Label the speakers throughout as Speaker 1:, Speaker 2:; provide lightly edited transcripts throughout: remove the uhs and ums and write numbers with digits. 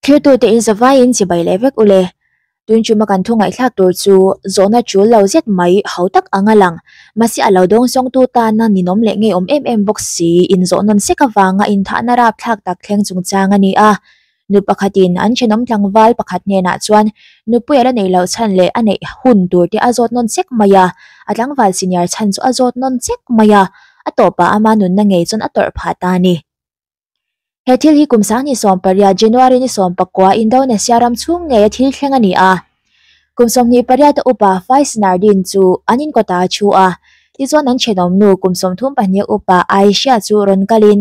Speaker 1: Thirtute in zavaiin chibai leh vek ule. Tun chuma kan thu ngaihthlak tur chu zawhna tul lo zet mai ho tak anga lang. Mahse a lo dawngsawngtu tana ninawm leh ngeiawm em em bawk si inzawh nawn sek avanga inthahna rapthlak tak thleng chungchang a ni a. Nu pakhatin an thenawm tlangval pakhat hnenah chuan nupui a la neih loh chhan leh a neih hun tur te a zawt nawn sek mai a, a tlangval senior chhan chu a zawt nawn sek mai a, a tawpah ama nunna ngei chuan a tawrh phah ta a ni. He thil hi kum 2018 January ni 19 Indonesia ram chhung ngeia thil thleng a ni a. Kum 28 a upa Faiz Nardin chu an inkawtah a thu a, tichuan an thenawmnu kum 32 upa Aisyah chu rawn kalin,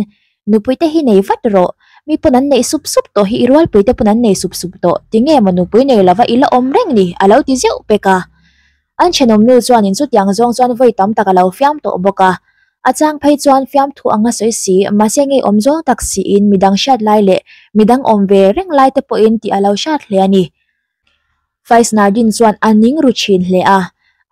Speaker 1: Nupuite hi nei vat rawh, mi pawn an neih sup sup tawh hi i rualpuite pawn an nei sup sup tawh, tinge maw nupui nei lova i la awm reng ni? a lo ti zeuh pek a. An thenawmnu chuanin chutiang zawng chuan vawi tam tak a lo fiam tawh bawk a. A chang phei chuan fiamthu anga sawi si, mahse ngeiawm zawng tak siin midang hriat lai leh midang awm ve reng lai te pawhin tih a lo hriat hle a ni. Faiz Nardin chuan a ning ru thin hle a,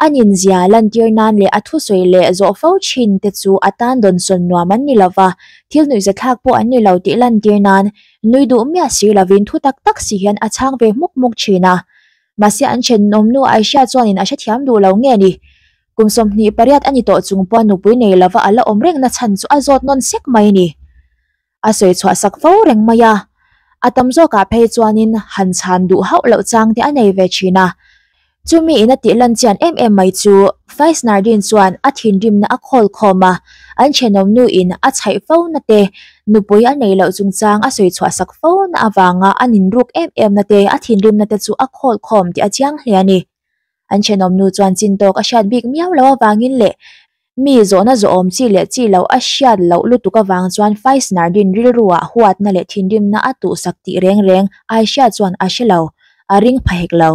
Speaker 1: a ninzia lantir nan leh a thusawi leh zawh fo thin te chu a tan dawnsawn nuam an ni lova, thil nuihzathlak pawh an ni lo tih lantir nan nui duh miah si lovin thu tak tak si hian a chhang ve hmuk hmuk thin a. Mahse an thenawmnu Aishia chuanin a hrethiam duh lo nge ni? Kum 28 a ni tawh chung pawh nupui nei lova a la awm reng na chhan chu a zawt nawn sek mai ni. A sawi chhuah sak fo reng mai a, a tam zawkah phei chuanin han chhan duh hauh loh chang te a nei ve thin a. Chumi in a tih lan chian em em mai chu Faiz Nardin chuan a thinrimna a khawl khawm a, an thenawmnu in a chhaih fo na te, nupui a nei loh chungchang a sawi chhuah sak fo na avanga a ninruk em em na te, a thinrimna te chu a khawl khawm tih a chiang hle a ni. An thenawmnu chuan chin tawk a hriat bik miau loh avangin leh mi zawhna zawhawm chi leh chi loh a hriat loh lutuk avang chuan Faiz Nardin rilruah huatna leh thinrimna a tuhsak tih reng reng Aishia chuan a hre lo, a ring pha hek lo.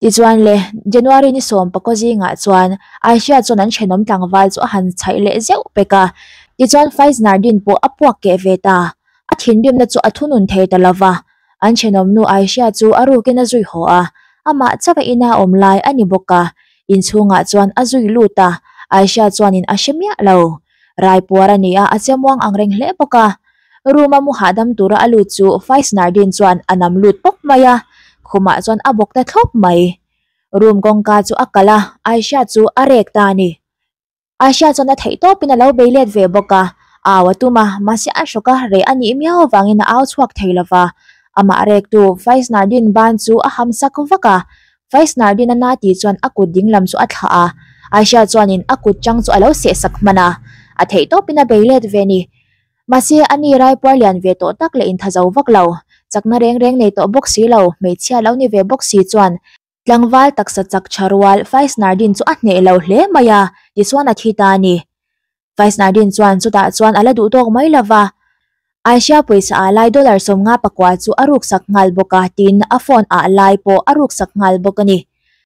Speaker 1: Tichuan le, January ni 10 zingah chuan Aishia chuan an thenawm tlangval chu a han chhaih leh zeuh pek a, tichuan Faiz Nardin pawh a puak keh ve ta. A thinrimna chu a thunun thei ta lo va, an thenawmnu Aishia chu a rukin a zui haw a, amah chauh a ina awm lai a ni bawk a, inchhungah chuan a zui lut a, Aishia chuanin a hre miah lo. Raipuar a ni a, a chemuang ang reng hle bawk a. Room a mu hahdam tura a lut chu Faiz Nardin chuan a nam lut pawp mai a, khumah chuan a bawk ta thlawp mai. Room kawngka chu a kalh a, Aishia chu a rek ta a ni. Aishia chuan a theih tawpin a lo bei let ve bawk a, au a tum a, mahse a hrawk a, reh a nih miau avangin a au chhuak thei lo va. Amah rektu Faiz Nardin ban chu a ham sak vak a, Faiz Nardin a na tih chuan a kut ding lam chu a thlah a, Aishia chuanin a kut chang chu a lo seh sak hman a, a theih tawpin a bei let ve ni. Mahse, a ni raipuar lian ve tawh tak leh intha zo vak lo, chakna reng reng nei tawh bawk si lo, hmeichhia lo ni ve bawk si chuan tlangval taksa chak tha rual Faiz Nardin chu a hneh lo hle mai a, tichuan a thi ta a ni. Faiz Nardin chuan chutah chuan a la duh tawk mai lo va, Aishia pawisa ah lai dollar 59 chu a ruksak nghal bawk a, tin a phone ah lai pawh a ruksak nghal bawk a ni.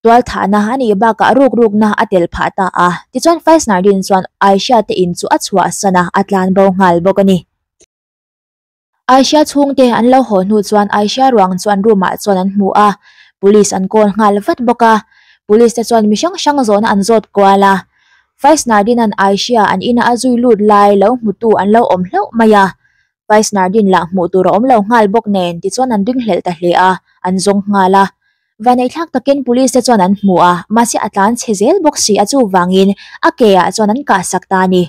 Speaker 1: Tualthahna a nih bakah rukrukna a tel phah ta a, tichuan Faiz Nardin chuan Aishia te in chu a chhuahsan a, a tlanbo nghal bawk a ni. Aishia chhungte an lo haw hnu chuan Aishia ruang chu an room ah chuan an hmu a, police an call nghal vat bawk a. Police te chuan mi hrang hrang zawhna an zawt kual a. Faiz Nardin-a'n Aishia an ina a zui lut lai lo hmutu an lo awm hlauh mai a. Faiz Nardin lah hmuh tur a awm lo nghal bawk nen tichuan an ringhlelh ta hle a, an zawng nghal a. Vaneihthlak takin police te chuan an hmu a, mahse a tlan chhe zel bawk si a chuvangin a ke ah chuan an kah sak ta a ni.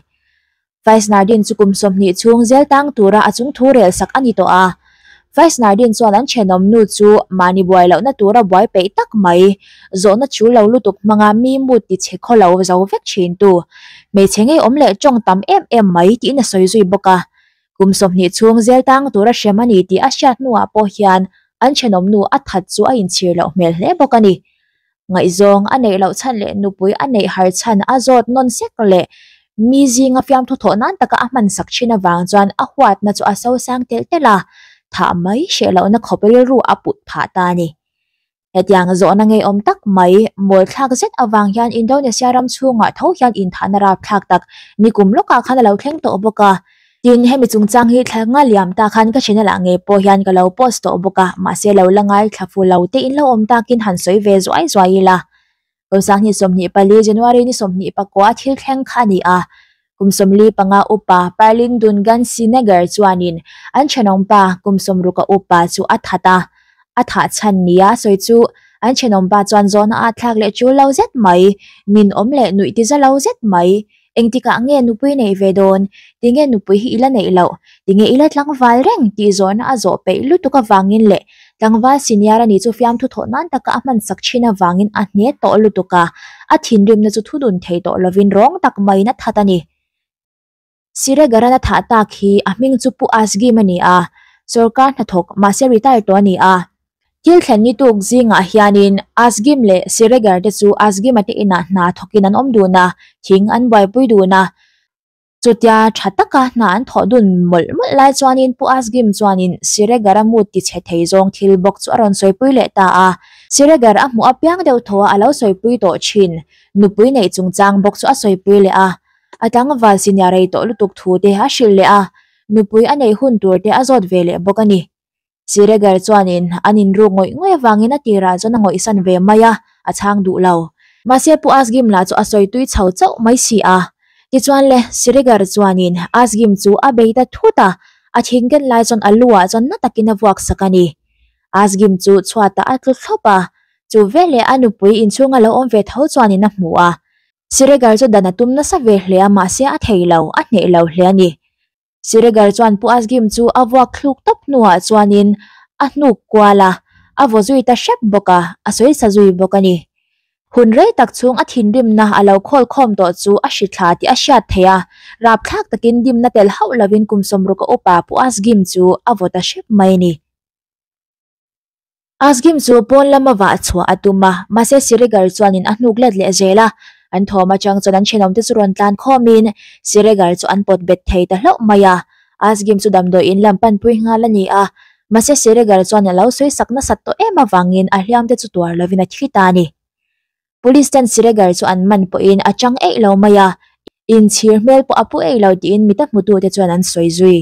Speaker 1: Faiz Nardin chu kum 20 chhung zel tang tura a chung thu rel sak a ni tawh a. Faiz Nardin chuan an thenawm nu chu mahni buai lohna tura buai peih tak mai, zawhna chu lo lutuk hmanga mi mut ti chhe khaw lo zo vek thin tu, hmeichhe ngei awm leh tawng tam em em mai tiin a sawi zui bawk a. Kum 20 chhung zel tang tura hrem a ni tih a hriat hnuah pawh hian an thenawm nu a that chu a inchhir loh hmel hle bawk a ni. Ngaihzawng a neih loh chhan leh nupui a neih har chhan a zawt nawn sek leh mi zinga fiamthu thawh nan taka a hman sak thin avang chuan a huatna chu a sosang telh telh a, thah mai hreh lohna khawp rilru a put phah ta a ni. Hetiang zawhna ngeiawm tak mai mawl thlak zet avang hian Indonesia ram chhungah tho hian inthahna rapthlak tak nikum lawkah khan a lo thleng tawh bawk a. Tin, hemi chungchang hi thla nga liam ta khan ka channel ah ngei pawh hian ka lo post tawh bawk a, mahse lo la ngai thla fu lo te in lo awm takin han sawi ve zuai zuai ila. Kawlsang ni 24 January ni 29 a thil thleng kha a ni a. Kum 45 upa Parlin Dungan Sinegar chuanin an thenawmpa kum 60 upa chu a that a, a thah chhan nia sawi chu an thenawmpa chuan zawhna a thlak leh tul lo zet mai, nin awm leh nuih ti za lo zet mai. Engtikah nge nupui neih ve dawn? Tinge nupui hi i la neih loh? Tinge i la tlangval reng? tih zawhna a zawh peih lutuk avangin leh tlangval senior a nih chu fiamthu thawh nan taka a hman sak thin avangin a hne tawh lutuk a, a thinrimna chu thudun thei tawh lovin rawng tak maiin a that a ni. Siregaran a thah tak hi a hming chu Pu Asgim a ni a, sorkar hnathawk mahse retire tawh a ni a. Thil thlen ni tuk zingah hianin Asgim leh Siregar te chu Asgima te inah hna thawkin an awm dun a, thing an buaipui dun a. Chutia tha taka hna an thawh dun mawlh mawlh lai chuanin Pu Asgim chuanin Siregar a mut tichhe thei zawng thil bawk chu a rawn sawipui leh ta a. Siregar a hmuh apiang deuh thaw a a lo sawipui tawh thin nupui neih chungchang bawk chu a sawipui leh a. A tlangval senior rei tawh lutuk thu te a hrilh leh a, nupui a neih hun tur te a zawt ve leh bawk a ni. Siregar chuanin an inruk ngawih ngawih avangin a tirah chuan a ngawihsan ve mai a, a chhang duh lo. Mahse Pu Asgim lah chu a sawi tui chho chauh mai si a. Tichuan le, Siregar chuanin Asgim chu a bei ta thut a, a thing ken lai chuan a lu ah chuan na takin a vuak sak a ni. Asgim chu chhuatah a tlu thlawp a, chu veleh a nupui inchhunga lo awm ve tho chuanin a hmu a. Siregar chu dan a tum nasa ve hle a mahse a thei lo, a hneh lo hle a ni. Siregar chuan Pu Asgim chu a vuak thluk tawp hnuah chuanin a hnuk kual a, a vaw zui ta hrep bawk a, a sawi sa zui bawk a ni. Hun rei tak chhung a thinrimna a lo khawl khawm tawh chu a hri thla tih a hriat theih a, rapthlak takin dimna tel hauh lovin kum 60 a upa Pu Asgim chu a vaw ta hrep mai a ni. Asgim chu pawn lama vah chhuah a tum a, mahse Siregar chuanin a hnuk let leh zel a. An thawm atang chuan an thenawmte chu rawn tlan khawmin Siregar chu an pawt bet thei ta hlauh mai a. Asgim chu damdawi in lam panpui nghal a ni a, mahse Siregar chuan a lo sawi sak nasat tawh em avangin a hliamte chu tuar lovin a thi ta a ni. Police ten Siregar chu an man pawhin a chang eih lo mai a, inchhir hmel pawh a pu eih lo tiin mita hmutute chuan an sawi zui.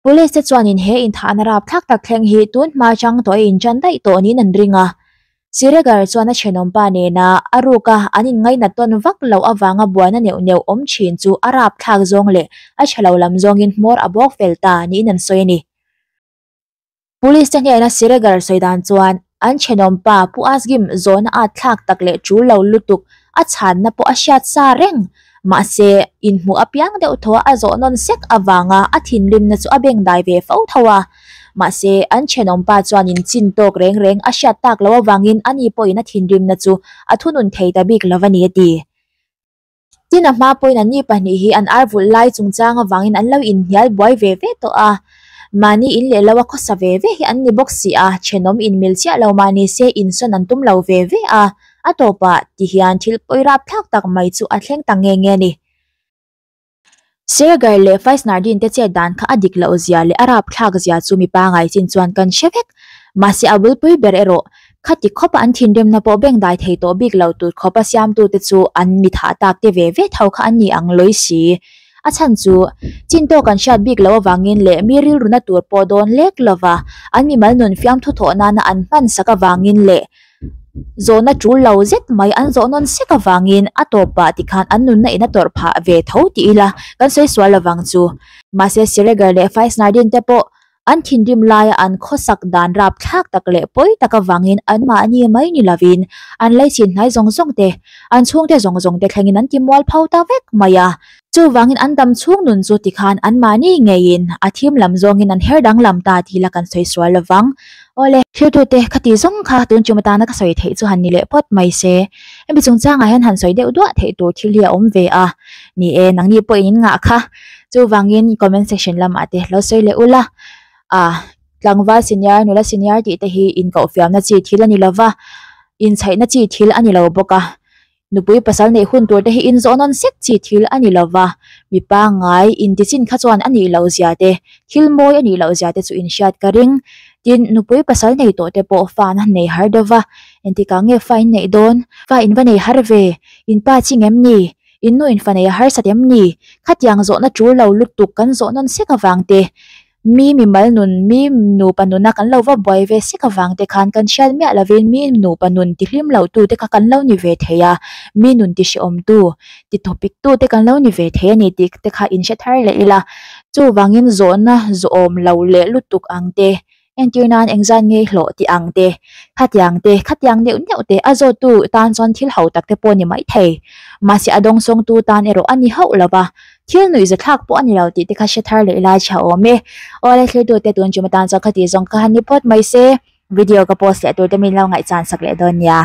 Speaker 1: Police te chuanin he inthahna rapthlak tak thleng hi tun hma chang tawh a inṭan daih tawh niin an ring a. Siregar chuan a thenawmpa nena a ruka an inngainat tawn vak loh avanga buaina neuh neuh awm thin chu a rapthlak zawng leh a tha lo lam zawngin hmawr a bawk fel ta niin an sawi a ni. Police te hnena Siregar sawi dan chuan an thenawmpa Pu Asgim zawhna at thlak tak leh tul lo lutuk a chhanna pawh a hriat sa reng. Mahse, inhmuh apiang deuh thaw a zawh nawn sek avanga a thinrimna chu a bengdai ve fo tho a. Mahse, an thenawmpa chuanin chin tawk reng reng a hriat tak loh avangin ani pawhin a thinrimna chu a thunun thei ta bik lo a ni a ti. Tin, a hma pawhin anni pahnih hi an ar vulh lai chungchang avangin an lo inhnial buai ve ve tawh a. Mahni in leh lo a khawsa ve ve hi an ni bawk si a, thenawm inmil chiah lo mah ni se insawn an tum lo ve ve a, a tawpah ti hian thil pawi rapthlak tak mai chu a thleng ta nge nge a ni. Sergar leh Faisnardin te chet dan kha a dik loh zia leh a rapthlak zia chu mipa ngaichin chuan kan hre vek. Mahse a bulpui ber erawh khati khawpa an thinrimna pawh bengdai thei tawh bik lo tur khawpa siamtute chu an mi thah tak te ve ve tho kha an ni ang lawi si. A chhan chu chin tawk an hriat bik loh avangin leh mi rilruna tur pawh dawn lek lova an mimal nun fiamthu thawh nana an hman sak avangin leh Zawhna tul lo zet mai an zawh nawn sek avangin a tawpah tikhan an nunna in a tawrh phah ve tho tih ila kan sawi sual lovang chu. Mahse Siregar leh Faisnardin te pawh an thinrim laia an khawsak dan rapthlak tak leh pawi tak avangin anmahni mai ni lovin an leichhin hnai zawng zawng te, an chhungte zawng zawng te thlengin an ti mual pho ta vek mai a. Chuvangin an dam chhung nun chu tikhan anmahni ngeiin a thim lam zawngin an her danglam ta tih ila kan sawi sual lovang. Awle, thiltute khati zawng kha tun tum atana ka sawi theih chu han ni leh phawt mai se. Hemi chungchangah hian han sawi deuh duah theih tur thil hi a awm ve a. Ni e, nangni pawhin in ngah kha. Chuvangin comment section lamah te lo sawi leh ula. Ah, tlangval senior, nula senior tih te hi inkohfiamna chi thil a ni lova, inchhaihna chi thil a ni lo bawk a. Nupui pasal neih hun tur te hi inzawh nawn sek chi thil a ni lova, mi pangngai intichin kha chuan a nih loh zia te, thil mawi a nih loh zia te chu inhriat ka ring. Tin, nupui pasal nei tawh te pawh fa an han nei har deuh va, engtikah nge fa in neih dawn? Fa in va nei har ve? In pa ching em ni? In nu in fa nei a harsat em ni? Khatiang zawhna tul lo lutuk kan zawh nawn sek avang te. Mi mimal nun, mi nupa nuna kan lo va buai ve sek avang te khan kan hriat miah lovin mi nupa nun tihlim loh tu te kha kan lo ni ve thei a, mi nun tihreawm tu, ti topic tu te kan lo ni ve thei a ni tih te kha in hre thar leh ila. Chuvangin zawhna zawhawm lo leh lutuk ang te, entir nan engzat ngei hlawh tih ang te, khatiang te, khatiang neuh neuh te a zawttu tan chuan thil ho tak te pawh a ni maithei. Mahse a dawngsawngtu tan erawh a ni hauh lo va, thil nuihzathlak pawh a ni lo tih te kha hre thar leh ila tha awm e. Awle thlirtute tun ṭum atan chuan khati zawng kha han ni phawt mai se, video ka post leh tur te min lo ngaihchan sak leh dawn nia.